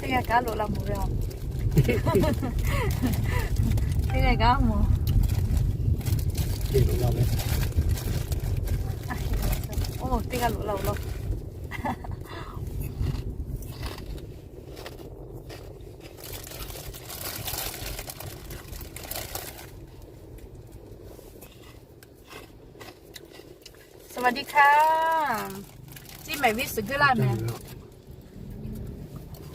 Teˇ g'aˇ kaꞈ loꞈ la mawˬ ve a. Teˇ g'aˇ kaꞈ mawˬ. Oˇ, teˇ g'aˇ loꞈ la oˬ law. สวัสดีค่ะ Ceˇ mehˍ viˇ suhˍ guiˇ laˇ mehˍ.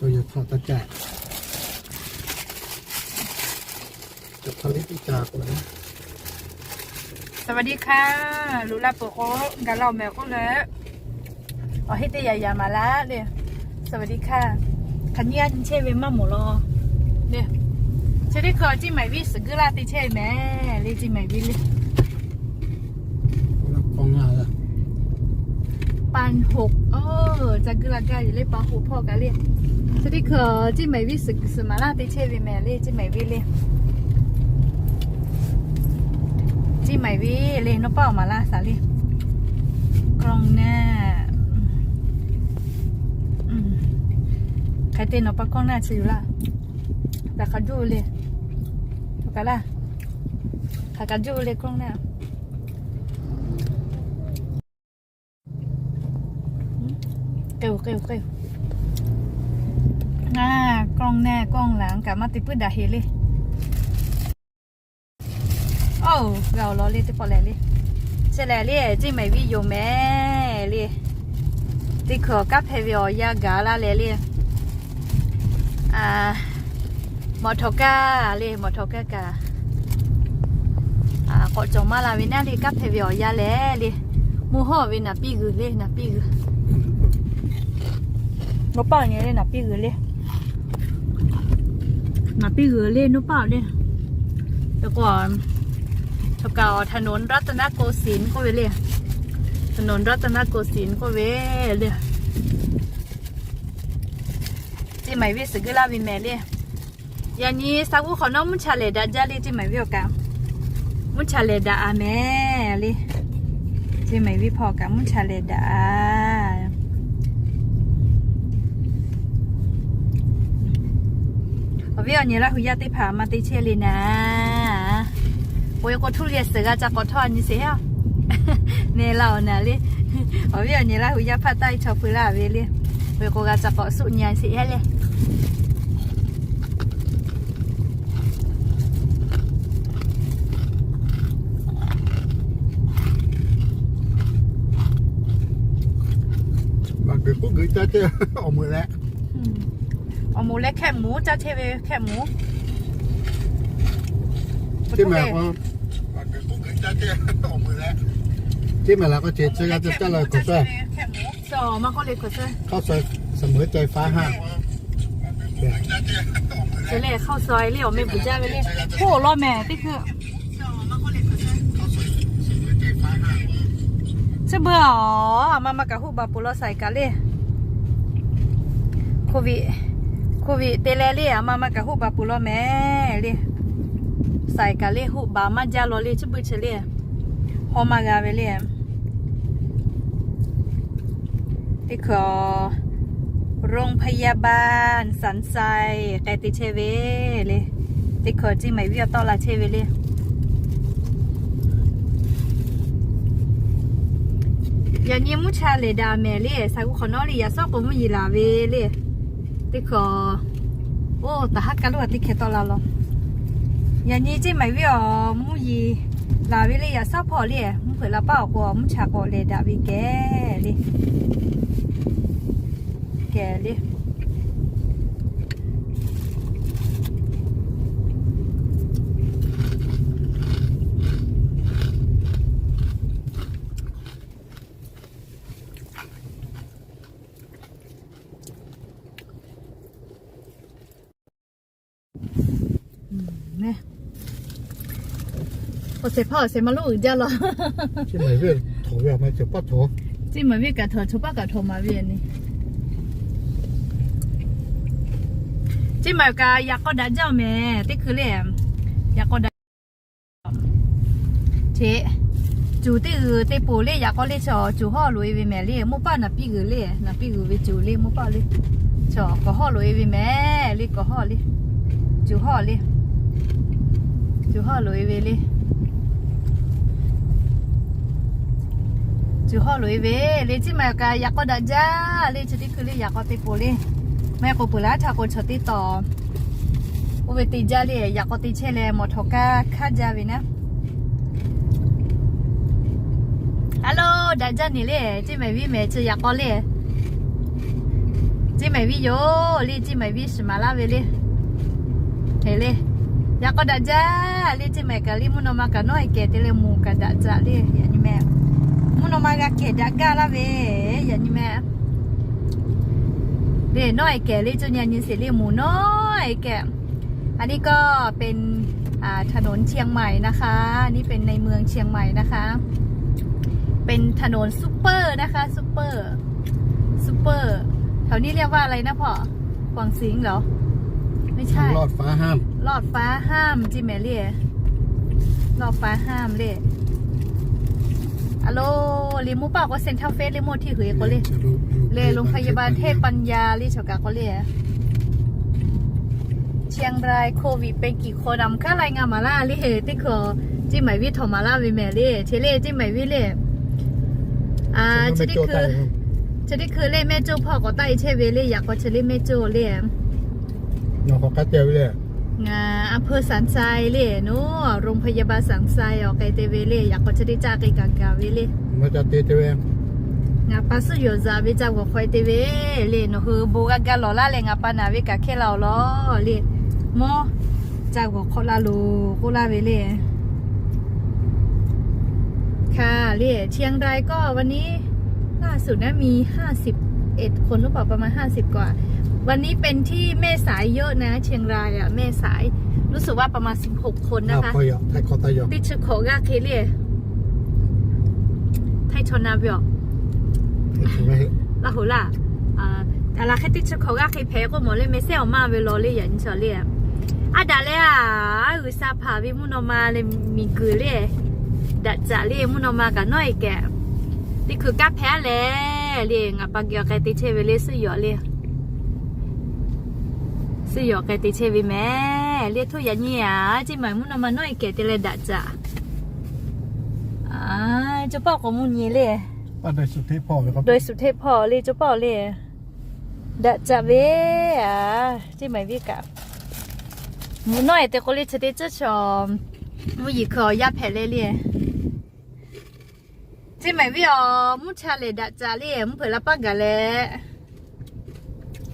Taˇ ca, taˇ ca, taˇ ca k'o, สวัสดีค่ะ Loꞈ la peuˬ k'o, gaˬ la oˬ mehˍ k'oˆ leh, awˬ heˆ teˇ yaꞈ yaꞈ maˍ laˇ le. สวัสดีค่ะ Hk'aˬ nyi a nyi chehˇ ve maˇ mawˬ law le. Chi teˇ hkui ceˇ mehˍ viˇ suhˍ guiˇ laˇ te chehˇ ve mehˍ le, ceˇ mehˍ viˇ le. ปันหก ca guiˇ la gaˇ ve le, ปันหก hpawˇ kaꞈ le. Chi teˇ hkui ceˇ mehˍ viˇ suhˍ maˍ laˇ te chehˇ ve mehˍ le, ceˇ mehˍ viˇ le. Ceˇ mehˍ viˇ le, nawˇ paˆ awˬ maˍ laˇ shaˍ le. Kawˇ naˆ, hk'e te nawˬ pa kawˇ naˆ chi yoˬ laˇ. Hk'aˬ hk'aˬ juˇ le, kaꞈ laˇ, hk'aˬ kaꞈ juˇ le kawˇ naˆ. Kawˇ naˆ kawˇ laˬ kaꞈ maˇ te puiˉ daꞈ heˍ le. Oˇ, g'a awˬ lawn le teˇ pawˆ lehˬ le. Chi lehˬ le, ceˇ mehˍ viˇ yoˬ mehˍ le. Teˇ hkui awˬ kanˉ hpehꞈ ve awˬ yanˇ gaˬ laˇ leh le. Mawˬ htawnˍ kaˇ le, mawˬ htawnˍ kaˇ kaꞈ k'awꞈ cawˬ maˇ la ve naˉ le, kanˉ hpehꞈ ve awˬ yanˇ lehˬ le. Mvuhˇ hawˉ ve naˍ piˇ g'uiˬ le, naˍ piˇ g'uiˬ. Nawˬ paˆ awˬ nyi le naˍ piˇ g'uiˬ le. Naˍ piˇ g'uiˬ le, nawˬ paˆ le. K'o, ถนนรัตนโกสินทร์ k'oˆ ve le. ถนนรัตนโกสินทร์ k'oˆ ve le. Ceˇ mehˍ viˇ suhˍ guiˇ laˇ ve mehˍ le. Yaꞈ nyi sa g'uˇ hk'awꞈ nawˉ mvuhˇ cha lehˬ daꞈ jaˇ le, ceˇ mehˍ viˇ awˬ kaꞈ mvuhˇ cha lehˬ daꞈ a mehˍ le. Ceˇ mehˍ viˇ hpawˇ kaꞈ mvuhˇ cha lehˬ daꞈ a. Awˬ viˉ awˬ nyi Laˇ hu yaˇ teˇ hpaˍ maˇ te chehˇ le naˍ. K'oꞈ e k'o htuˇ leh suhˍ g'a ca k'awꞈ htawˇ a nyi sheˍ a. Meh la awˬ naˍ le. Awˬ viˉ awˬ nyi Laˇ hu yaˇ hpaˇ taˇ e chaw peu laˇ ve le. K'oꞈ e k'o g'a ca k'awꞈ suˆ nyi sheˍ heˉ le. Maꞈ guiˬ k'oˆ guiˬ caˇ chehˇ awˬ meuꞈ leh, awˬ moˍ leh hkehˆ moˍ caˇ chehˇ ve hkehˆ moˍ. Ceˇ mehˍ k'o, ceˇ mehˍ la k'o ce tcuh g'a caˇ caˇ la k'oˍ suhˍ. Hk'aˇ suh suhˍ meuˍ ceh faˉ ha. Suhˍ leh hk'aˇ suh le awˬ meh bvuhˬ jaˇ ve le. K'oˆ law mehˍ teˇ hkui. Chi beuꞈ aˬ, a ma ma kaꞈ huˆ baˬ peuˬ law saiˍ kaꞈ le. Covid, covid te leh le a ma ma kaꞈ huˆ baˬ peuˬ law mehˍ le. Saiˍ kaꞈ le huˆ baˬ maˇ jaˇ law le, chi beuꞈ chi le. Hawˉ maˇ g'a ve le. Teˇ hkui โรงพยาบาลสันทราย k'ai te chehˇ ve le. Teˇ hkui ceˇ mehˍ viˇ awˬ tawˆ la chehˇ ve le. Yaꞈ nyi mvuhˇ cha lehˬ daꞈ mehˍ le, sa g'uˇ hk'awꞈ nawˉ le yaꞈ sawˉ k'o mvuhˇ yeˬ laˬ ve le. Teˇ hkui, oˇ, taˍ haˉ kaˇ loˉ a teˇ hkeh tawˆ la law. Yaꞈ nyi ceˇ mehˍ viˇ awˬ mvuhˇ yeˬ laˬ ve le yaꞈ sawˉ hpawˇ le, mvuhˇ hpeuꞈ la paˉ awˬ k'o mvuhˇ cha k'awꞈ lehˬ daꞈ ve kehˬ le. Kehˬ le. Awˬ shehˍ hpaˇ awˬ shehˍ ma lonˉ uiˍ jaˇ law. Ceˇ mehˍ viˇ kaꞈ htawnˍ, chaw paˆ kaꞈ htawnˍ maˍ ve ni. Ceˇ mehˍ kaꞈ yaꞈ k'aw daꞈ jaˇ mehˍ teˇ hkui le. Yaꞈ k'aw daꞈ Ceˇ, cuˬ teˇ g'uiˬ te poˬ le, yaꞈ k'aw le chaw cuˬ hawˉ loꞈ e ve mehˍ le, mawˇ paˆ naˍ piˇ g'uiˬ le, naˍ piˇ g'uiˬ ve cuˬ le mawˇ paˆ le. Chaw kawˬ hawˉ loꞈ-e ve mehˍ le, kawˬ hawˉ le. Cuˬ hawˉ le. Cuˬ hawˉ loꞈ-e ve le. Cuˬ hawˉ loꞈ-e ve le, Ciˇ Maiˍ kaꞈ yaꞈ k'aw daꞈ jaˇ le, chi teˇ hkui le yaꞈ k'aw te poˬ le. Maˇ heˆ k'o peuˬ laˇ htaˇ k'o chaw teˇ taw oˇ ve te jaˇ le, yaꞈ k'aw te chehˇ leh mawˬ htawnˍ kaˇ hk'aˇ jaˇ ve naˉ. Hello, daꞈ jaˇ ne le, Ciˇ Maiˍ viˉ mehˍ chi yaꞈ k'aw le. Ciˇ Maiˍ viˉ yoˬ le, Ciˇ Maiˍ viˉ shiˍ maˍ laˇ ve le. Hk'e le, yaꞈ k'aw daꞈ jaˇ le, Ciˇ Maiˍ kaꞈ le mvuhˇ naw ma kaꞈ nawˉ e kehˬ te leh mawˬ kaꞈ daꞈ jaˇ le, yaꞈ nyi mehˍ. Mvuhˇ naw ma g'a kehˬ daꞈ gaˇ laˇ ve, yaꞈ nyi mehˍ. Le nawˉ e kehˬ le, co nyi nyi sheˍ le mawˬ nawˉ e kehˬ. อันนี้ก็เป็น อ่า ถนนเชียงใหม่นะคะ นี่เป็นในเมืองเชียงใหม่นะคะ เป็นถนนซุปเปอร์นะคะ ซุปเปอร์ ซุปเปอร์ แถวนี้เรียกว่าอะไรนะพ่อ ขวางสิงห์เหรอ ไม่ใช่ ลอดฟ้าห้าม ลอดฟ้าห้าม จิแมเล่ ลอดฟ้าห้ามเล่ อะโล ลิมูป้าก็เซ็นทรัลเฟส ลิมูที่หือก็เล่ เลยโรงพยาบาลเทพปัญญา ลิชกาก็เล่ เชียงรายโควิดเป็นกี่คน อ่ะ มันก็รายงานมาละ เล่ ที่ขอ จิมไหมวิทย์ถอดมาละ เวแม่ เล่ เชเล่ จิมไหมวิทย์ เล่ อ่า เชเล่ คือ เชเล่ คือ เล่ แม่โจ้ พ่อก็ใต้ เชเว เล่ อยาก ก็ เชเล่ แม่โจ้ เล่ นอขอกัดเจอ เล่ งา อำเภอสันทราย เล่ โน่ โรงพยาบาลสันทราย ออก ไกล เต เว เล่ อยาก ก็ เชเล่ จ้า ไกล กลาง กา เว เล่ มาจาก เต เต เว งา ปา ซื่อ หยวน สา เว จ้า หัว ควาย เต เว เล่ โน่ เฮอ โบ กากา หล่อ ล่า แหล่ง งา ปา หนา เว กา แค่ เรา ล้อ เล่ มอ จ้า หัว เคาะ ล่า โล โค ล่า เว เล่ ค่ะ เล่ เชียงรายก็วันนี้ล่าสุดนะมีห้าสิบเอ็ดคนหรือเปล่า ประมาณห้าสิบกว่า วันนี้เป็นที่แม่สายเยอะนะ เชียงรายอ่ะ แม่สาย รู้สึกว่าประมาณสิบหกคนนะคะ อ้าว ใครอ่ะ ไทยคอตายอ ติดเชื้อโควิด เล่ ไทยชนนาเบีย ไทยชนนาเบีย ลาหูล่ะ อ่า แต่ละแค่ติดเชื้อโควิด เล่ แพ้ก็หมดเลย ไม่ใช่ออกมาเวลาเลย อย่างนี้เฉยเลย อาดัดเลยอ่ะ อือ สาผ่าวิมุนออกมาเลย มีกือเลย ดัดจะเลย มุนออกมากับน้อยแกะ นี่คือก้าแพ้เลย เรียกอ่ะ ปากเกี่ยวกับติดเชื้อเวเลย ซื่อหยอดเลย ซื่อหยอด ไกล ติดเชื้อเวแม่ เรียก ทุกอย่างเนี่ย จิมไหม มุนออกมาน้อยแกะ แต่เลย ดัดจะ อ่า เจ้าป้อของมุนเยเลย ป้าดอยสุเทพพ่อเลยครับ ดอยสุเทพพ่อเลย เจ้าป้อเลย ดัดจะเว อ่า จิมไหม วิกะ หมูน้อย แต่ก็เลย เชเต เจ้าชอม มุนหยิบ คือเอายาแผลเลยเลย จิมไหม วิ อ๋อ มุชาเลย ดัดจะเลย มุนเผยละป้ากัะแหละ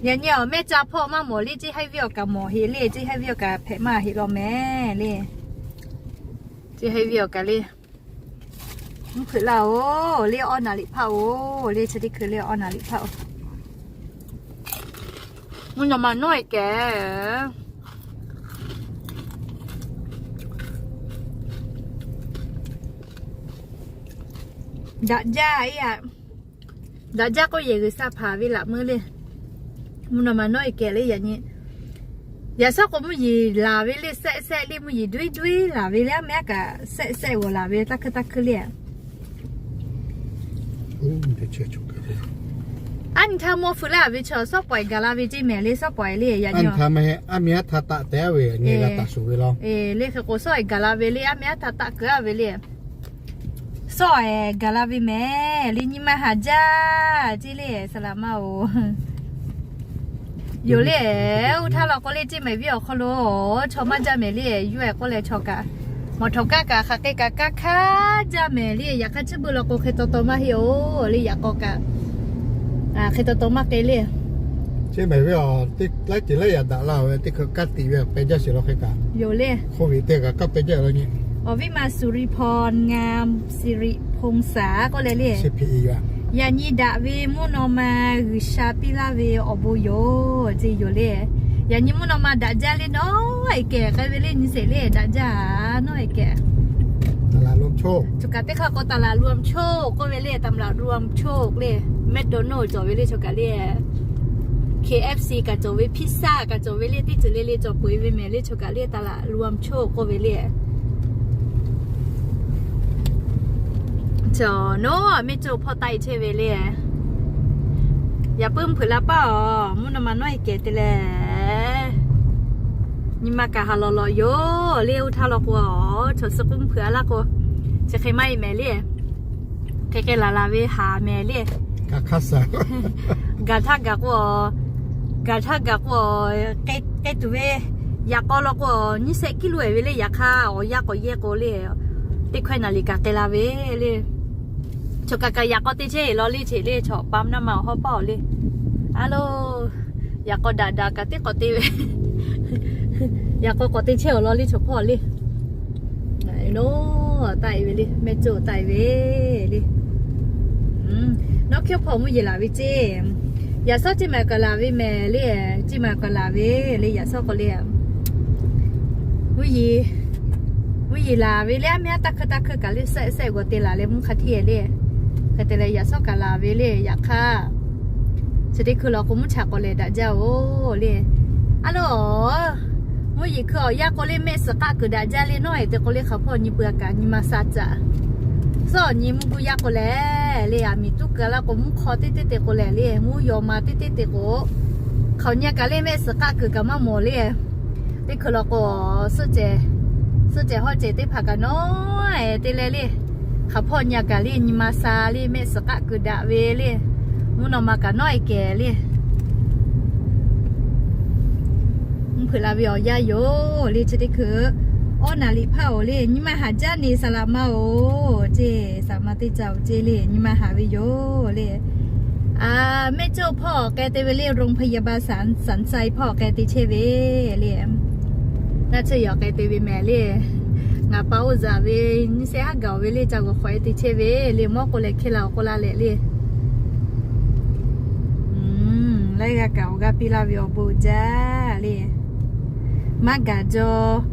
อย่างเนี่ย แม่จ้าพ่อมาหมอเลย จิให้ วิ ออกกับหมอ เฮเลย จิให้ วิ ออกกับแผลมา เฮรอแม่เลย จิให้ วิ ออกกับเลย มุนเผยละ โอ้ เลย อ้อ นาลิพา โอ้ เลย เชเต คือ เลย อ้อ นาลิพา โอ้ มุนออกมาน้อยแกะ ดัดยาอีอ่ะ ดัดยาก็เยอะ คือสาผ่าเวลาเมื่อเลย มุนออกมาน้อยแกะเลย อย่างนี้ อย่าซอกก็มุนหยิบหลาเวเลย แซะแซะเลย มุนหยิบดุ้ยดุ้ยหลาเวเลย แม่กะ แซะแซะหัวหลาเว ตักคือตักคือเลย โอ้ มันจะเชื่อชกกันเลย อันทามัวฝืนละเวชอ ซอกปล่อยกะลาเว จิแม่เลย ซอกปล่อยเลย อย่าง อัน นี้ ทำไมฮะ อันเนี้ยทาตะแต่เวเนี่ย เออ กะตะสูเวลา เออ เลยคือโกซอกกะลาเวเลย อันเนี้ยทาตะเกลือเวเลย ซอกแอ กาลาเวแม่ ลิญิมาหาจ้า จิเล่ สลามาโอ โยเล่ อุทาลอโกเล่ จิแม่วิออกคอโล ชอมาจ้าแม่เล่ ยุแอโกแลชอกะ หมอทอกะกะ คาเกกะกะคาจ้าแม่เล่ อยากคาชื่อเบอร์ลอโก เคยโตโตมาเฮโอ เล่ อยากกอกะ อ่า เคยโตโตมาเกเล่ จิแม่วิออก ติไลจิไลอยากด่าลาเว ติคือกัดติเว ไปจ้าเสียลอเคกะ โยเล่ โควิดเตกะ ก็ไปจ้าลอเนี่ย อ๋อ วิมาสุริพร งามสิริพงษา ก็เลยเรียก ซีพีอี อ่ะ อย่างนี้ดะเว มุนออกมา หรือชาปิลาเว ออกโบโย จีโยเล่ อย่างนี้มุนออกมาดะจ้าเล่น้อยแก่ ใครไปเล่นนี่เสร็จเล่ดะจ้าน้อยแก่ ตลาดรวมโชค จุกาเต้ข้าก็ตลาดรวมโชค ก็เวเล่ตลาดรวมโชคเล่ แมคโดนัลด์จ่อเวเล่ชกาเล่ เคเอฟซี กะจ่อเว พิซซ่า กะจ่อเวเล่ ตี้จือเล่เล่จ่อปุ๋ยเวแม่เล่ชกาเล่ ตลาดรวมโชค ก็เวเล่ จ่อโน่ แม่โจ้พ่อไต้เช่เวเล่ Yaꞈ puiˉ mvuhˇ hpeuꞈ la paˇ-oˬ, mvuhˇ naw ma nawˉ e kehˬ te leh. Nyi ma kaꞈ haˍ lawˬ lawꞈ yoˬ le, oˇ htaˇ law k'o, chaw suh k'oˆ mvuhˇ hpeuꞈ a laˇ k'o, chi hk'e maˇ e mehˍ le. Hk'e hk'e laˬ laˬ ve haˍ mehˍ le. Gaˬ htaˇ gaˬ k'o, gaˬ htaˇ gaˬ k'o, k'ai tuˬ ve yaꞈ k'aw law k'o, nyiˇ shehˆ kiˇ lo e ve le, yaꞈ hk'aˇ awˬ yanˇ k'awꞈ yehˇ k'o le, teˇ hkawehˇ naˍ liˍ kaꞈ k'ai la ve le. Chaw kaꞈ kaꞈ yaꞈ k'aw te chehˇ e law le, cheꞈ le, chaw pa mvuhˇ naw ma awˬ hawˉ paˇ-oˬ le. A lo, yaꞈ k'aw daꞈ daꞈ kaꞈ teˇ k'awꞈ te ve, yaꞈ k'aw k'awꞈ te chehˇ awˬ lawn le, chaw hpawˇ le. Lo, taˆ e ve le, mehˆ cawˇ taˆ e ve le. Nawˉ hkiˇ hpawˇ mvuhˇ yeˬ laˬ ve ceˇ. Yaꞈ shawˉ ceˇ maˬ kaꞈ laˬ ve mehˍ le, ceˇ maˬ kaꞈ laˬ ve le, yaꞈ shawˉ k'o le. Mvuhˇ yeˬ, mvuhˇ yeˬ laˬ ve le, a mehˉ a taˇ hkui taˇ hkui kaꞈ le, shehˆ shehˆ g'awˬ te laˬ leh mvuhˇ hk'a hteˇ le. Hk'e te leh yaꞈ shawˉ kaꞈ laˬ ve le, yaꞈ hk'aˇ chi teˇ hkui law k'o mvuhˇ cha k'awꞈ lehˬ daꞈ jaˇ-oˬ le. A lo, mvuhˇ yeˬ hkui awˬ yanˇ k'o le mehˆ suhˍ k'aˆ kuiˬ daꞈ jaˇ le, nawˉ e te k'o le hk'aˬ hpawˇ nyi peuˬ a kaꞈ nyi ma sha caꞈ. Suhˉ awˬ nyi mvuhˇ guˇ yaˇ k'o lehˬ le, aˬ miˍ tuˉ keu laˇ k'o mvuhˇ hk'aw teˇ teˇ te k'o lehˬ le, mvuhˇ yaw ma teˇ teˇ te k'o, hk'aoˬ nyi a kaꞈ le mehˆ suhˍ k'aˆ kuiˬ kaꞈ maˇ mawˬ le. Teˇ hkui law k'o, suhˆ cehˬ, suhˆ cehˬ hawˉ cehˬ teˇ hpaˍ kaꞈ nawˉ e te leh le, hk'aˬ hpawˇ nyi a kaꞈ le nyi ma sha le, mehˆ suhˍ k'aˆ kuiˬ daꞈ ve le, mvuhˇ naw ma kaꞈ nawˉ e kehˬ le. Mvuhˇ hpeuꞈ la ve awˬ yanˇ yoˬ le, chi teˇ hkui awˇ naˍ liˍ hpaˇ-oˬ le, nyi ma haˍ jaˇ neˬ saˍ laꞈ ma-oˬ ceˇ, saˍ laꞈ ma teˇ ca-oˬ ceˇ le, nyi ma haˍ ve yoˬ le. Mehˆ cawˇ hpawˇ k'ai te ve le, โรงพยาบาลสันทราย hpawˇ k'ai te chehˇ ve le. Naˆ tsuhˇ yawˬ k'ai te ve mehˍ le. Ngaˬ pa oˇ zaꞈ ve nyiˇ shehˆ haˉ gaˬ-oˬ ve le, ca g'awˬ hk'awꞈ e te chehˇ ve le, mawˇ k'o leh hk'e la awˬ k'oˆ la leh le. Laiˉ g'aˇ kaꞈ awˬ g'aˇ piˇ laˇ ve awˬ bon uiˍ jaˇ le. Maˇ gaˬ jaw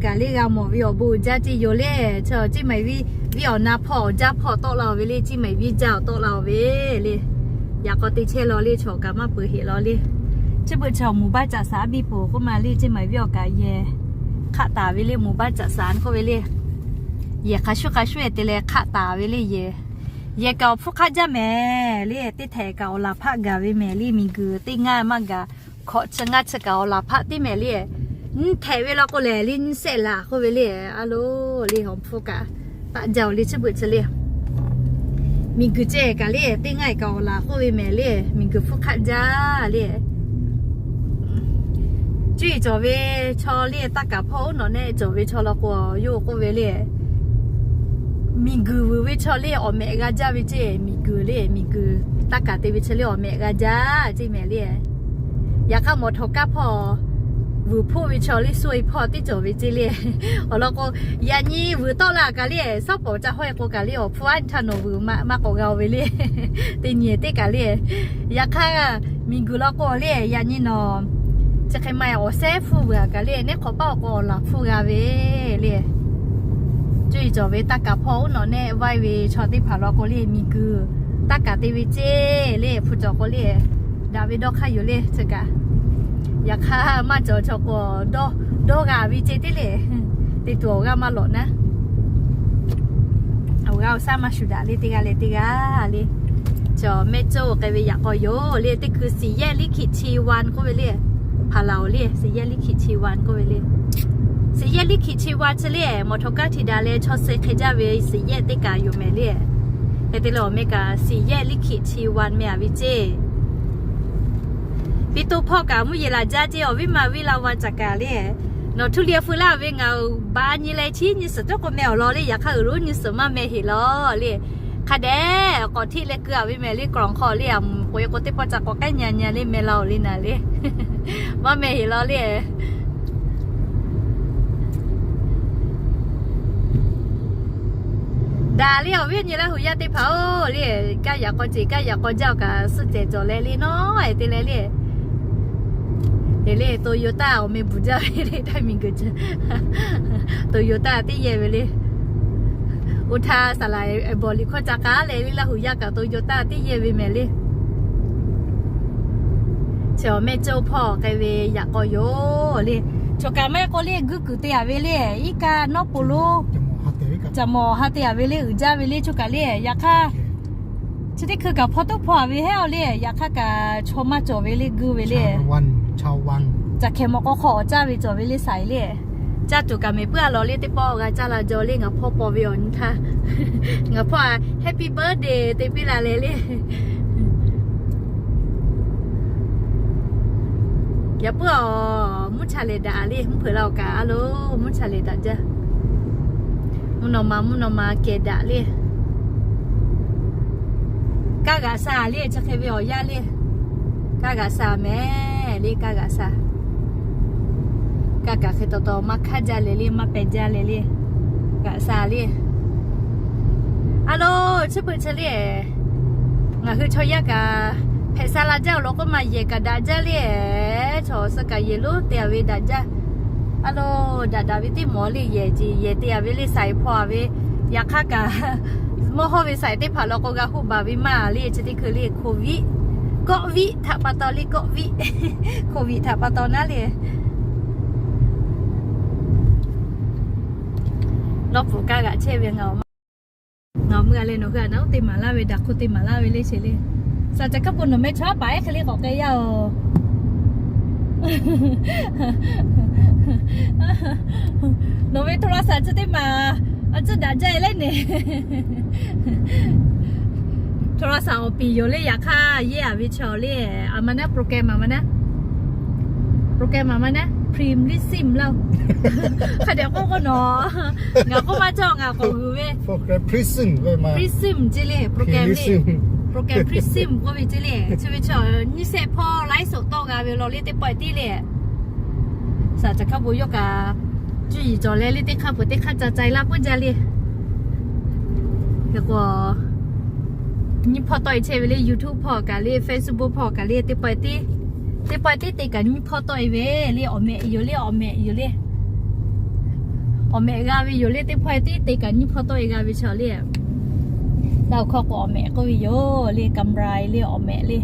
kaꞈ le g'a mawˬ ve awˬ bon uiˍ jaˇ ceˇ yoˬ le. Chi ceˇ maˬ viˉ awˬ na hpawˇ awˬ jaˇ hpawˇ tawˆ la-oˬ ve le, ceˇ maˬ viˉ jaˇ awˬ tawˆ la-oˬ ve le. Yaꞈ k'aw te chehˇ law le, chaw kaꞈ maˇ peuˬ heꞈ law le. Chi beuꞈ chaw muˍ baˆ caꞈ shaˍ a biˇ peuˬ k'oˆ ma le, ceˇ maˬ viˉ awˬ kaꞈ yehˬ hk'aˆ taˍ ve le, muˍ baˆ caꞈ shaˍ k'oˆ ve le. Yehˬ hk'a shuˉ hk'a shuˉ e te leh hk'aˆ taˍ ve le yehˬ. Yehˬ kaꞈ awˬ hpfuhˇ hk'aˆ jaˇ mehˍ le, teˇ htehꞈ kaꞈ awˬ laˬ hpaˆ gaˬ ve mehˍ le, miˬ guiˬ teˇ ngaˇ maˇ gaˬ, hkawꞈ chi ngaˇ chi kaꞈ awˬ laˬ hpaˆ teˇ mehˍ le. Nyiˇ htehꞈ ve law k'o lehˬ le, nyiˇ shehˆ laˬ k'oˆ ve le. A lo, le awˬ hpfuhˇ kaꞈ taˆ jaˇ-oˬ le, chi beuꞈ chi le. Miˬ guiˬ ceh kaꞈ le, teˇ ngaˇ e kaꞈ awˬ laˬ k'oˆ ve mehˍ le, miˬ guiˬ hpfuhˇ hk'aˆ jaˇ le. Cuˇ yiˍ cawˬ ve chaw le, taˇ kaˍ hpawˇ oˉ nawꞈ nehˆ cawˬ ve chaw law k'o, yawˇ k'oˆ ve le, miˬ guiˬ vuiˬ ve chaw le awˬ mehꞈ g'a jaˇ ve ceˇ, miˬ guiˬ le, miˬ guiˬ taˇ kaˍ te ve chaw le awˬ mehꞈ g'a jaˇ ceˇ mehˍ le. Yaꞈ hk'aˇ mawˬ htawnˍ kaˇ hpawˇ vuiˬ hpfuhˆ ve chaw le, suh e hpawˇ teˇ cawˬ ve ceˇ le. Awˬ lawn k'o, yaꞈ nyi vuiˬ tawˆ la kaꞈ le, shaˉ pawˍ ca hawˆ e k'o kaꞈ le, awˬ hpfuhˇ a htaˇ nawˬ vuiˬ maˇ k'awꞈ g'a-oˬ ve le. Teˇ nyi teˇ kaꞈ le. Yaꞈ hk'aˇ, miˬ guiˬ law k'o le, yaꞈ nyi nawˬ chi hk'e maˇ awˬ sehˉ hpfuhˇ vuiˬ a kaꞈ le, neˉ hk'awꞈ paˉ awˬ k'o awˬ laˬ hpfuhˇ g'a ve le. Cuˇ yiˍ cawˬ ve taˇ kaˍ hpawˇ oˉ nawꞈ nehˆ vaiˇ ve chaw teˇ hpaˍ law k'o le, miˬ guiˬ taˇ kaˍ te ve ceˇ le, hpu cawˬ k'o le, daꞈ ve dawˇ hk'aˇ yoˬ le chi kaꞈ. Yaꞈ hk'aˇ maˇ cawˬ chaw k'o, dawˇ g'a ve ceˇ teˇ le. Te tuˬ awˬ g'aˇ maˇ lawꞈ naˉ. Awˬ g'aˇ awˬ shaˉ maˇ shuˍ daꞈ le, teˇ g'aˇ leh teˇ g'aˇ le. Chaw mehˆ cawˇ k'ai ve yaꞈ k'aw yoˬ le, teˇ hkui สี่แยกลิขิตชีวา k'oˆ ve le. Hpaˍ laˬ-oˬ le, สี่แยกลิขิตชีวา k'oˆ ve le. สี่แยกลิขิตชีวา chi le, mawˬ htawnˍ kaˇ htiꞈ daꞈ leh chaw suh hk'e jaˇ ve สี่แยก teˇ kaꞈ yoˬ mehˍ le. Hk'e te leh awˬ meh kaꞈ สี่แยกลิขิตชีวา meh a ve ceˇ. Piˇ to hpawˇ kaꞈ mvuhˇ yeˬ laˬ jaˇ ceˇ, awˬ viˉ ma viˉ la va caꞈ kaꞈ le. Nawˬ htu liꞈ feu laˇ ve ngaˬ ba nyi leh chi nyi suhˍ cawˇ k'o meh awˬ lawn le, yaꞈ hk'aˇ uiˍ lo nyi suhˍ maˇ meh heꞈ law le. Hk'a dehꞈ k'awꞈ hteˆ leh keu a ve mehˍ le, กล่อง hk'aw le, a mvuhˇ k'oꞈ e k'o teˇ pawˆ ca k'awꞈ k'ehˉ nya nya le meh la-oˬ le naˍ le. Maˇ meh heꞈ law le. Daꞈ le awˬ viˉ nyi Laˇ hu yaˇ teˇ hpaˍ-oˬ le, kaˇ yaꞈ k'aw ceˬ kaˇ yaꞈ k'aw jaˇ-oˬ kaꞈ suhˆ cehˬ cawˬ leh le nawˉ e te leh le. Te le Toyota awˬ meh bvuhˬ jaˇ ve le, Htaiˇ miˬ guiˬ ceh Toyota teˇ yehˇ ve le. Oˇ htaˇ saˍ laˍ bawˬ liꞈ hkawˇ ca k'aˉ leh le, Laˇ hu yaˇ kaꞈ Toyota teˇ yehˇ ve mehˍ le. Chi awˬ mehˆ cawˇ hpawˇ k'ai ve yaꞈ k'aw yoˬ le. Choˬ kaꞈ maˇ heˆ k'o le, guˇ kuiˬ te a ve le, iˉ kaˆ nawˉ po lo, caˬ mawˬ ha te a ve le, uiˍ jaˇ ve le choˬ kaꞈ le. Yaꞈ hk'aˇ Chi teˇ hkui kaꞈ hpawˇ toˉ hpawˇ a ve heˉ aw le, yaꞈ hk'aˇ kaꞈ chaw maˇ cawˬ ve le, guˇ ve le. Caˬ hkehˍ mawˬ k'aw hk'aw awˬ caˇ ve cawˬ ve le, saiˍ le. Caˇ tuˬ kaꞈ mehˍ puiˉ a lawˬ le, teˇ pawˆ g'a caˇ la jaw le, ngaˬ hpawˇ paw ve awˬ nyi htaˇ. Ngaˬ hpawˇ a happy birthday te piˇ la leh le. Yaꞈ puiˉ a, mvuhˇ cha lehˬ daꞈ le, mvuhˇ hpeuꞈ la awˬ kaꞈ a lo, mvuhˇ cha lehˬ daꞈ jaˇ. Mvuhˇ naw ma, mvuhˇ naw ma kehˬ daꞈ le. Kaˇ g'aꞈ sha le, chi hk'e ve awˬ yanˇ le. Kaˇ g'aꞈ sha mehˍ le, kaˇ g'aꞈ sha. Kaˇ kaꞈ hk'e taw taw maˇ hk'aˇ jaˇ leh le, maˇ pehˬ jaˇ leh le. G'aꞈ sha le. A lo, chi beuꞈ chi le. Ngaˬ hui chaw yaˇ kaꞈ hpehꞈ sha la jaˇ awˬ lawn k'oˆ ma, yehˬ kaꞈ daꞈ jaˇ le. Chaw suh kaꞈ yehˬ lonˉ te a ve daꞈ jaˇ. A lo, daꞈ daꞈ ve teˇ mawˬ le, yehˬ ce yehˬ te a ve le, saiˍ hpawˇ a ve. Yaꞈ hk'aˇ kaꞈ mawˇ hawˇ ve saiˍ teˇ hpaˍ law k'o g'a hoˆ baˬ ve maˇ le, chi teˇ hkui le, Covid, Covid htaꞈ pa taw le, Covid, Covid htaꞈ pa taw naˉ le. Lawˇ pfuhˍ kaˇ g'aꞈ chehˇ ve ngaˬ awˬ ma. Ngaˬ mui a leh nawˬ hui a naˉ uˉ te maˍ laˇ ve, daꞈ hk'oˆ te maˍ laˇ ve le sheˍ le. Saˍ caˬ kaˉ po nawˬ meh chaw aˉ paˍ ehˉ hk'e le k'awꞈ k'ai yaˇ oˬ. Nawˬ ve โทรศัพท์ chi teˇ maˬ a tcuhˇ daꞈ jaˇ e leh neˬ. โทรศัพท์ awˬ piˍ yoˬ le, yaꞈ hk'aˇ yehˇ a ve chaw le. A ma naˉ โปรแกรม a ma naˉ, โปรแกรม a ma naˉ, Prism laˇ. Hk'a dehꞈ k'oˆ k'o nawˬ, ngaˬ k'oˆ maˇ cawˬ, ngaˬ k'awꞈ g'uiˬ ve. Prism ce le, โปรแกรม le, โปรแกรม Prism k'oˆ ve ce le. Chi ve chaw nyiˇ shehˆ hpawˇ ไลฟ์สด tawˆ g'a ve law le, teˇ pawˆ tiˉ le. Saˍ caˬ kaˉ po yawˇ kaꞈ cuˇ yiˍ cawˬ leh le, teˇ hk'aˇ peuˬ teˇ hk'aˇ ca ca e laˇ puiˉ jaˇ le. Hk'e k'o, nyiˇ hpawˇ tawˆ e chehˇ ve le, YouTube hpawˇ kaꞈ le, Facebook hpawˇ kaꞈ le, teˇ pawˆ tiˉ, teˇ pawˆ tiˉ te kaꞈ nyiˇ hpawˇ tawˆ e ve le, awˬ mehꞈ yoˬ le, awˬ mehꞈ yoˬ le. Awˬ mehꞈ g'a ve yoˬ le, teˇ hpawˇ tiˉ te kaꞈ nyiˇ hpawˇ tawˆ e g'a ve chaw le. Laˇ awˬ hkawˇ k'o awˬ mehꞈ k'oˆ ve yoˬ le, camera le, awˬ mehꞈ le.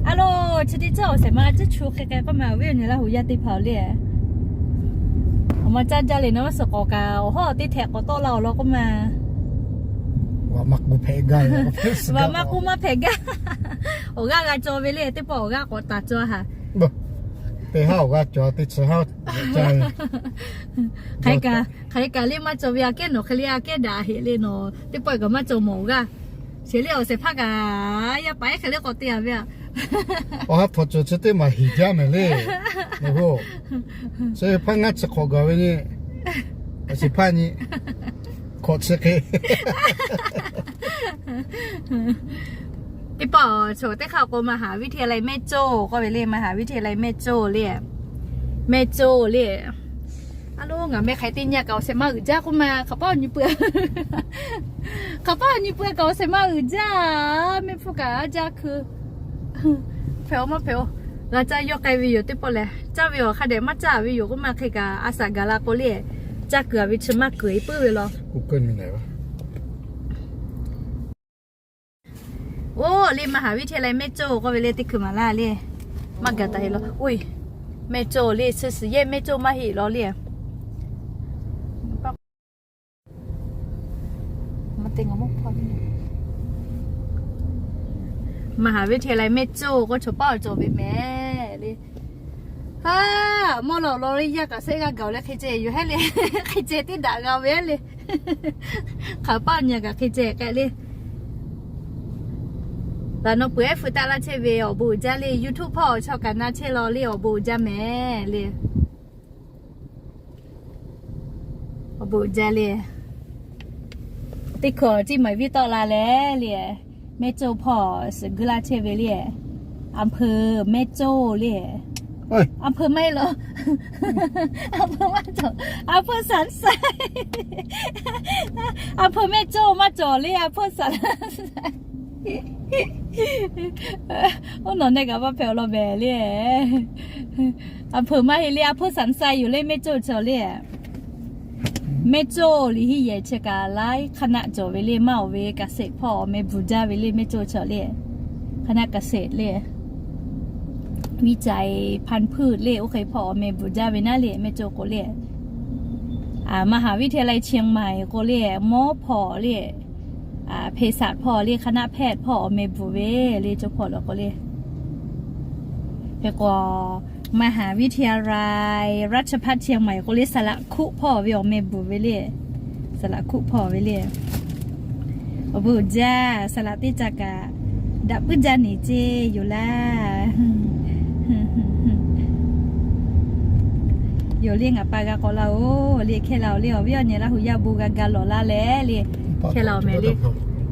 A lo, chi teˇ ceuˬ awˬ shehˍ ma a ciˉ chu hk'e k'ai k'oˆ ma, awˬ viˉ awˬ nyi Laˇ huˍ yaˇ teˇ hpaˍ le. Awˬ ma caˇ jaˇ le, nawˬ ma suhˍ k'awꞈ kaꞈ awˬ hawˉ teˇ htehꞈ k'awꞈ tawˆ la awˬ lawn k'oˆ ma. Awˬ ma k'oˆ maˇ hpehꞈ gaˇ. Awˬ g'aˇ g'a cawˬ ve le, teˇ pawˆ awˬ g'aˇ k'awꞈ taˍ cawˬ haꞈ. Teˇ haˉ awˬ g'aˇ cawˬ, teˇ chi haˉ hk'aˬ hk'e kaꞈ le maˇ cawˬ ve, aꞈ kehˉ nawˬ hk'e le aꞈ kehˉ daꞈ heꞈ le nawˬ, teˇ pawˆ kaꞈ maˇ cawˬ mawˬ awˬ g'aˇ. Sheˍ le awˬ shehˍ hpaˇ kaꞈ yaˇ paˍ ehˉ hk'e le k'awꞈ te a ve aꞈ. Awˬ ha htawnˍ cawˬ chi teˇ maˬ heˍ jaˇ mehˍ le. Chi hpaˇ ngaˇ chi hk'awꞈ gaˬ ve nyi, awˬ shehˍ hpaˇ nyi hk'awꞈ chi hk'e. Teˇ pawˆ chaw teˇ hk'aˇ k'o มหาวิทยาลัยแม่โจ้ k'oˆ ve le, มหาวิทยาลัยแม่โจ้ le, แม่โจ้ le. A lo, ngaˬ meh hk'aˬ hk'e te nyi kaꞈ awˬ shehˍ ma uiˍ jaˇ k'oˆ ma, hk'aˬ paˇ awˬ nyi peuˬ, hk'aˬ paˇ awˬ nyi peuˬ kaꞈ awˬ shehˍ ma uiˍ jaˇ. Mehˆ hpfuhˇ kaꞈ a jaˇ hkui. Hpehꞈ-oˬ maˇ hpehꞈ-oˬ, g'a caˇ yawˇ k'ai ve yoˬ teˇ pawˆ lehˬ, caˇ ve awˬ hk'a dehꞈ maˇ caˇ ve yoˬ k'oˆ ma, hk'e kaꞈ a shaꞈ gaˬ la k'o le, caˇ kuiˬ a ve chi maˇ kuiˬ e puiˉ ve law. Oˇ le, มหาวิทยาลัยแม่โจ้ k'oˆ ve le, teˇ hkui maˍ laˇ le. Maˇ gaˬ taˍ heˆ law. Oˇ, แม่โจ้ le, chi suhˍ yehˇ แม่โจ้ maˇ heˆ law le. มหาวิทยาลัยแม่โจ้ k'o chaw paˇ awˬ cawˬ ve mehˍ le. Haˉ, mawˇ law law le, yaˇ kaꞈ shehˆ g'aˇ gaˬ leh hk'e ceh yoˬ hehˉ le. Hk'e ceh teˇ daꞈ g'a ve le. Hk'aˬ paˇ nyi kaꞈ hk'e ceh k'ai le. Laˬ nawˬ peuˬ ehˉ fu taˆ laˇ chehˇ ve awˬ bon uiˍ jaˇ le. YouTube hpawˇ awˬ chaw kaꞈ na chehˇ law le, awˬ bon uiˍ jaˇ mehˍ le. Awˬ bon uiˍ jaˇ le. Teˇ hkawꞈ ciˇ maˍ viˉ tawˆ la leh le, แม่โจ้ hpawˇ suhˍ guˇ laˇ chehˇ ve le. อำเภอแม่โจ้ le. อำเภอ maˇ heˆ law. อำเภอ maˇ cawˬ, อำเภอสันทราย. อำเภอแม่โจ้ maˇ cawˬ le, อำเภอสันทราย. Oˇ nawˬ neh kaꞈ maˇ hpehꞈ awˬ lawn mehˍ le. อำเภอ maˇ heˆ le, อำเภอสันทราย yoˬ le, แม่โจ้ chaw le. แม่โจ้ liꞈ henˇ yehˬ chi kaꞈ laiˉ คณะ cawˬ ve le, maˇ awˬ ve เกษตร hpawˇ awˬ meh bvuhˬ jaˇ ve le, แม่โจ้ chaw le. คณะเกษตร le. วิจัยพันธุ์พืช le, oˇ hk'e hpawˇ awˬ meh bvuhˬ jaˇ ve naˉ le, แม่โจ้ k'o le. มหาวิทยาลัยเชียงใหม่ k'o le, mawˇ hpawˇ le. เภสัช hpawˇ le, คณะแพทย์ hpawˇ awˬ meh bvuhꞈ ve le, cawˇ hpawˇ lawˬ k'o le. Hk'e k'o, มหาวิทยาลัยราชภัฏเชียงใหม่ k'o le, saˍ laꞈ hkuˆ hpawˇ ve awˬ meh bvuhꞈ ve le. Saˍ laꞈ hkuˆ hpawˇ ve le. Awˬ bon uiˍ jaˇ, saˍ laꞈ teˇ ca kaꞈ daꞈ puiˉ jaˇ neˬ ceˇ yoˬ laˇ. Yoˬ le, ngaˬ pa g'a k'awꞈ laˇ-oˬ le, hkehˇ laˇ-oˬ le, awˬ viˉ awˬ nyi Laˇ hu yaˇ bon g'a ga lawˬ laˇ leh le. Hkehˇ laˇ-oˬ mehˍ le.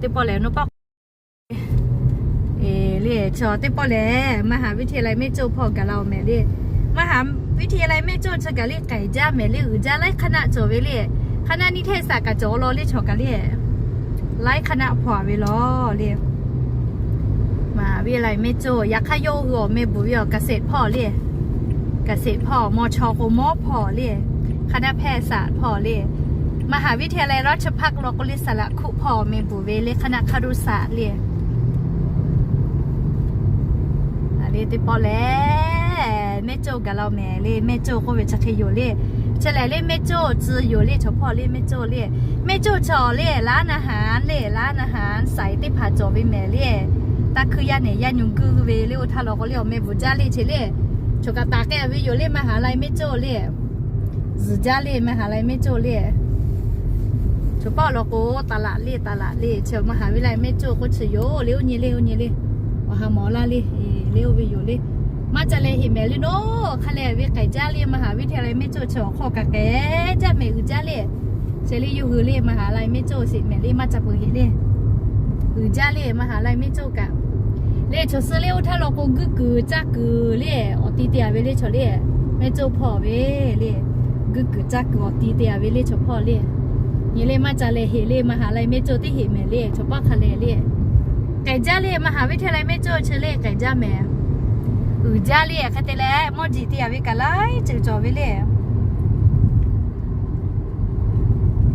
Teˇ pawˆ lehˬ, naw paˆ k'o le, chaw teˇ pawˆ lehˬ, มหาวิทยาลัย mehˆ cawˇ hpawˇ gaˬ la-oˬ mehˍ le. มหาวิทยาลัย mehˆ cawˇ chi kaꞈ le, k'ehˬ jaˇ mehˍ le, uiˍ jaˇ laiˉ คณะ cawˬ ve le. คณะนิเทศศาสตร์ kaꞈ cawˬ law le, chaw kaꞈ le. Laiˉ คณะ hpawˇ ve law le. มหาวิทยาลัย mehˆ cawˇ, yaꞈ hk'aˇ yawˇ hui awˬ meh bvuhꞈ ve awˬ เกษตร hpawˇ le. เกษตร hpawˇ, mawˇ chaw k'o mawˇ hpawˇ le. คณะแพทยศาสตร์ hpawˇ le. มหาวิทยาลัยราชภัฏ lawˬ k'o le, saˍ laꞈ hkuˆ hpawˇ awˬ meh bvuhꞈ ve le, คณะครุศาสตร์ le. A le, teˇ pawˆ lehˬ, mehˆ cawˇ gaˬ la-oˬ mehˍ le, mehˆ cawˇ k'oˆ ve chi hk'e yoˬ le. Chi lehˬ le, mehˆ cawˇ tcuh yoˬ le, chaw hpawˇ le, mehˆ cawˇ le. Mehˆ cawˇ chaw le, ร้านอาหาร le, ร้านอาหาร saiˍ teˇ hpaˍ cawˬ ve mehˍ le. Taˇ hkuiˇ yaˇ nehˬ yaˇ nyi guˇ ve le, oˇ htaˇ lawˬ k'o le, awˬ meh bvuhꞈ jaˇ le, chi le. Chaw kaꞈ taˍ k'ai ve yoˬ le, มหาลัย mehˆ cawˇ le. Zuhˬ jaˇ le, มหาลัย mehˆ cawˇ le. Chaw paˆ lawˬ k'o, ตลาด le, ตลาด le, chaw มหาวิทยาลัย mehˆ cawˇ k'oˆ chi yoˬ le, oˇ nyi le, oˇ nyi le. Awˬ ha mawˬ laˇ le, le oˇ ve yoˬ le. Maˇ ca leh heꞈ mehˍ le, nawˬ hk'a leh ve k'ehˬ jaˇ le, มหาวิทยาลัย mehˆ cawˇ chi awˬ hk'aw kaꞈ k'ehˬ jaˇ mehˍ, uiˍ jaˇ le. Chi le, yawˇ hui le มหาลัย mehˆ cawˇ sheˍ mehˍ le, maˇ ca peuˬ heꞈ le. Uiˍ jaˇ le, มหาลัย mehˆ cawˇ kaꞈ. Le chaw suh le, oˇ htaˇ lawˬ k'o, guˇ kuiˬ caˇ kuiˬ le, awˬ ti te-a ve le, chaw le. Mehˆ cawˇ hpawˇ ve le. Guˇ kuiˬ caˇ kuiˬ awˬ ti te-a ve le, chaw hpawˇ le. Nyi le, maˇ ca leh heꞈ le, มหาลัย mehˆ cawˇ teˇ heꞈ mehˍ le, chaw paˆ hk'a leh le. K'ehˬ jaˇ le, มหาวิทยาลัย mehˆ cawˇ chi le, k'ehˬ jaˇ mehˍ. Uiˍ jaˇ le, hk'e te leh mawˇ jiˬ te-a ve kaꞈ laiˉ ceuˬ cawˬ ve le.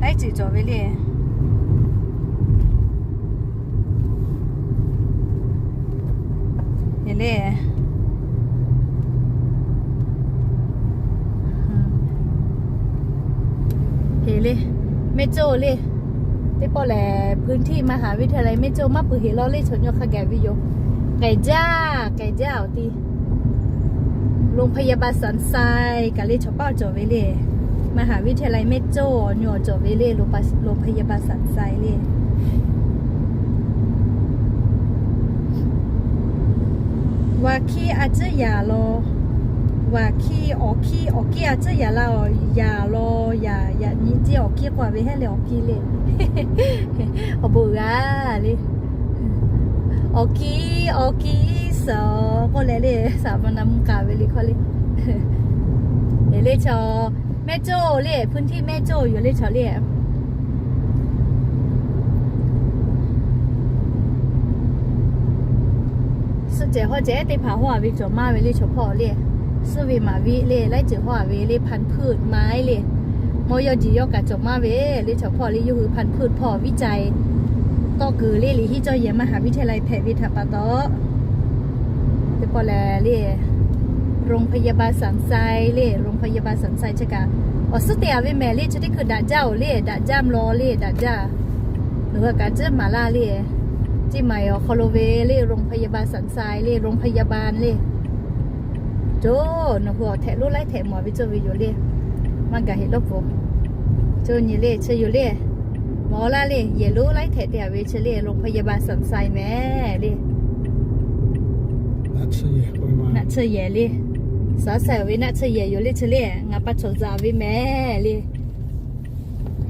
Laiˉ ceuˬ cawˬ ve le. Heꞈ le. Heꞈ le. Mehˆ cawˇ le. Teˇ pawˆ lehˬ, พื้นที่มหาวิทยาลัย mehˆ cawˇ maˇ peuˬ heꞈ law le, chaw nyi hk'a gaˬ ve yoˬ. K'ehˬ jaˇ, k'ehˬ jaˇ awˬ ti. โรงพยาบาลสันทราย kaꞈ le, chaw paˆ cawˬ ve le. มหาวิทยาลัย mehˆ cawˇ nyi awˬ cawˬ ve le, โรงพยาบาลสันทราย le. Vaꞈ hkiˇ a ciˉ yaˍ law. Vaꞈ hkiˇ, awˬ hkiˇ, awˬ hkiˇ a ciˉ yaˍ la-oˬ, yaˍ law, yaˍ, yaꞈ nyi ciˉ awˬ hkiˇ k'oˆ-a ve heˆ leh awˬ hkiˇ le. Awˬ bon g'a le. Awˬ hkiˇ, awˬ hkiˇ suhˍ k'oˆ leh le, saˍ ma na mvuh k'aˍ ve le hkawˇ le. Heꞈ le chaw, mehˆ cawˇ le, พื้นที่ mehˆ cawˇ yoˬ le, chaw le. Suhˆ cehˬ hawˇ cehˬ teˇ hpaˍ hawˇ-a ve cawˬ maˇ ve le, chaw hpawˇ le. Suhˆ ve maˍ ve le, laiˉ ceuˬ hawˇ-a ve le, พันธุ์พืชไม้ le. Mawˇ yawˇ jiˬ yawˇ kaꞈ cawˬ maˇ ve le, chaw hpawˇ le, yawˇ hui พันธุ์พืช hpawˇ viˉ cai tawˇ kuiˬ le, liꞈ hiˆ cawˇ yehˬ มหาวิทยาลัย hpehꞈ ve htaꞈ pa taw, teˇ pawˆ lehˬ le, โรงพยาบาลสันทราย le, โรงพยาบาลสันทราย chi kaꞈ, awˬ suhˉ te-a ve mehˍ le, chi teˇ hkui daꞈ jaˇ-oˬ le, daꞈ jaˇ mvuh law le, daꞈ jaˇ. Nawˬ hui kaꞈ ciˉ maˍ laˇ le, ciˉ maˍ awˬ hk'aw lo ve le, โรงพยาบาลสันทราย le, โรงพยาบาล le. Coˬ, nawˬ hui awˬ htehꞈ lonˉ laiˉ htehꞈ mawˬ ve cawˇ ve yoˬ le. Maˇ gaˬ heꞈ lawˇ pfuhˍ. Coˬ nyi le, chi yoˬ le. Mawˬ laˇ le, yehˬ lonˉ laiˉ htehꞈ te-a ve chi le, โรงพยาบาลสันทราย mehˍ le. Naˆ tsuhˇ yehˬ le. Saˍ sai-oˬ ve naˆ tsuhˇ yehˬ yoˬ le, chi le. Ngaˬ pa cawˬ zaˍ ve mehˍ le.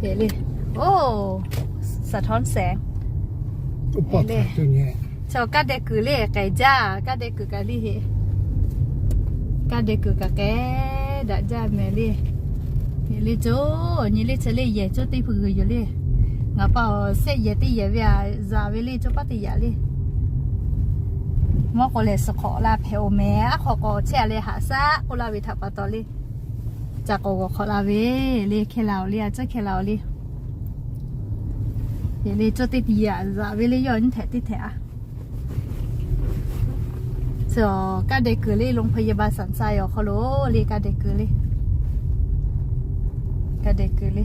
Heꞈ le. Oˇ, สะท้อนแสง le. Chaw kaˇ deh kuiˬ le, k'ehˬ jaˇ, kaˇ deh kuiˬ kaꞈ le heꞈ. Kaˇ deh kuiˬ kaꞈ kehˉ daꞈ jaˇ mehˍ le. Heꞈ le, coˬ nyi le, chi le yehˬ coˬ teˇ hpu g'uiˬ yoˬ le. Ngaˬ pa awˬ sehˆ yehˬ teˇ yehˬ ve aꞈ, zaˍ ve le, coˬ paˆ teˇ yaꞈ le. Mawˇ k'o lehˬ, suhˍ hk'awꞈ la hpehꞈ-oˬ mehˍ, aˉ hk'aw k'awꞈ chehˇ-a leh haꞈ shaˉ k'oˆ laˇ ve htaꞈ pa taw le. Ca k'awꞈ g'awˬ hk'awꞈ la ve le, hkeh la-oˬ le, a ciˉ hkeh la-oˬ le. Heꞈ le, coˬ teˇ yaꞈ zaˍ ve le, yawˇ nyi htehꞈ teˇ htehꞈ-a. Chi kaˇ deh kuiˬ le, โรงพยาบาลสันทราย awˬ hk'aw lo le, kaˇ deh kuiˬ le. Kaˇ deh kuiˬ le.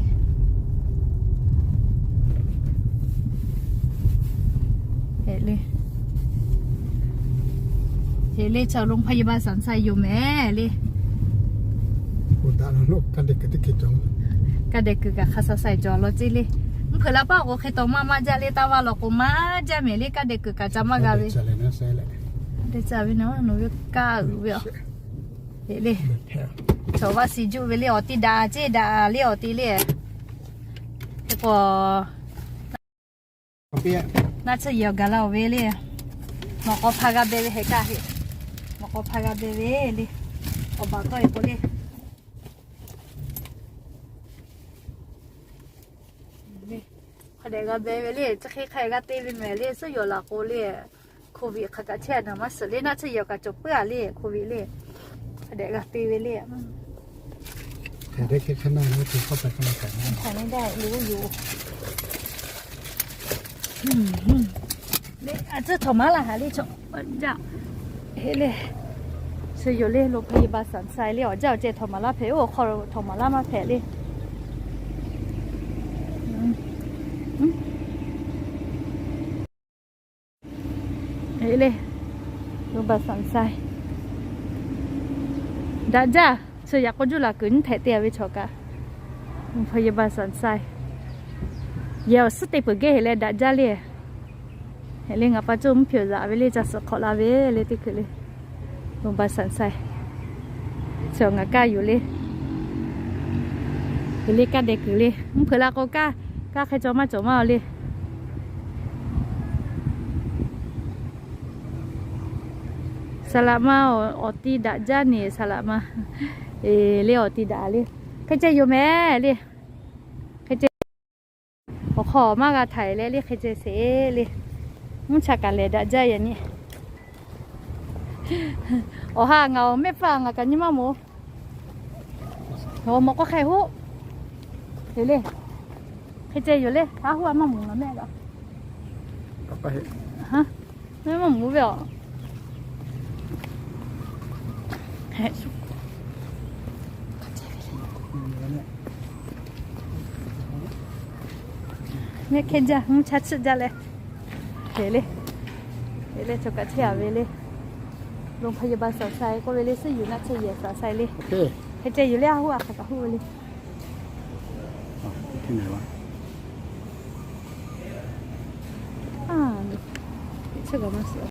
Le, heˆ le, chaw โรงพยาบาลสันทราย yoˬ mehˍ le. Kaˇ dehˬ kuiˬ kaꞈ hk'a sha sha cawˬ law ceˇ le. Mvuhˇ hpeuꞈ la paˇ k'o hk'e taw maˇ maˇ jaˇ le, taˇ vaˇ law k'o maˇ jaˇ mehˍ le. Kaˇ dehˬ kuiˬ kaꞈ ca maˇ g'a ve. Te ca ve na, nawˬ ve kaˇ uiˍ ve aˬ. Heˆ le, chaw vaˇ si juˆ ve le. Awˬ ti daꞈ ceˇ, daꞈ le awˬ ti le. Hk'e k'o, naˆ tsuhˇ yehˬ awˬ gaˬ la-oˬ ve le. Mawꞈ k'aw hpa g'a beh ve heh kaˇ heˆ. Mawꞈ k'aw hpa g'a beh ve le. Awˬ baˬ tawˆ e k'o le, hk'a dehꞈ g'a beh ve le. Chi hk'e hk'a g'a te ve mehˍ le. Suhˉ yawˬ laˬ k'o le, โควิด hk'aˬ kaꞈ chehˇ a naˍ maˇ suhˍ le. Naˆ tsuhˇ yehˬ awˬ kaꞈ cawˬ puiˉ a le, โควิด le. Hk'a dehꞈ g'a te ve le. Hk'aˬ neˇ daꞈ lo yoˬ. Le, a tcuhˇ htawnˍ maˍ laˇ haˍ le chaw jaˇ. Heˆ le, suhˉ yawˬ le โรงพยาบาลสันทราย le. Awˬ jaˇ awˬ ceh htawnˍ maˍ laˇ hpehꞈ, oˇ hk'aw htawnˍ maˍ laˇ maˇ hpehꞈ le. Heˆ le, โรงพยาบาลสันทราย daꞈ jaˇ. Chi yaꞈ k'aw juˇ laˬ kuiˬ nyiˇ htehꞈ te a ve chaw kaꞈ, โรงพยาบาลสันทราย yehˬ awˬ suhˉ te peuˬ geh heˆ leh daꞈ jaˇ le. Heˆ le, ngaˬ pa cawˇ mvuhˇ hpeuꞈ zaꞈ ve le, ca suhˍ hk'awꞈ la ve le teˇ hkui le. โรงพยาบาลสันทราย chi ngaˬ kaˇ yoˬ le. Heˆ le, kaˇ dehˬ kuiˬ le. Mvuhˇ hpeuꞈ la k'o kaˇ, kaˇ hk'e cawˬ maˇ cawˬ maˇ le. Saˍ laꞈ ma awˬ ti daꞈ jaˇ neˬ, saˍ laꞈ ma le awˬ ti daꞈ le. Hk'e ceh yoˬ mehˍ le. Hk'e ceh, awˬ hk'aw maˇ g'a htaiˍ leh le, hk'e ceh sheˍ le. Mvuhˇ cha kaꞈ lehˬ daꞈ jaˇ yaꞈ nyi. Awˬ ha ngaˬ awˬ mehˆ hpfuhˇ ngaˬ kaꞈ nyi maˇ moˍ. Awˬ mawꞈ k'aw hk'e hoˆ. Heˆ le. Hk'e ceh yoˬ le. Haˉ hoˆ a maˇ moˍ ngaˬ mehˆ la. Mehˆ maˇ moˍ ve aˬ. Mehˆ hkehˇ jaˇ, mvuhˇ cha tsuhˆ jaˇ leh. Heˆ le. Heˆ le, chaw kaꞈ chehˇ a ve le. โรงพยาบาลสันทราย k'oˆ ve le, suhˉ yuˬ naˆ tsuhˇ yehˬ สันทราย le. Hk'e ceh yoˬ le, haˉ hoˆ a hk'aˬ kaꞈ hoˆ ve le. Tsuhˇ g'a maˇ suhˍ.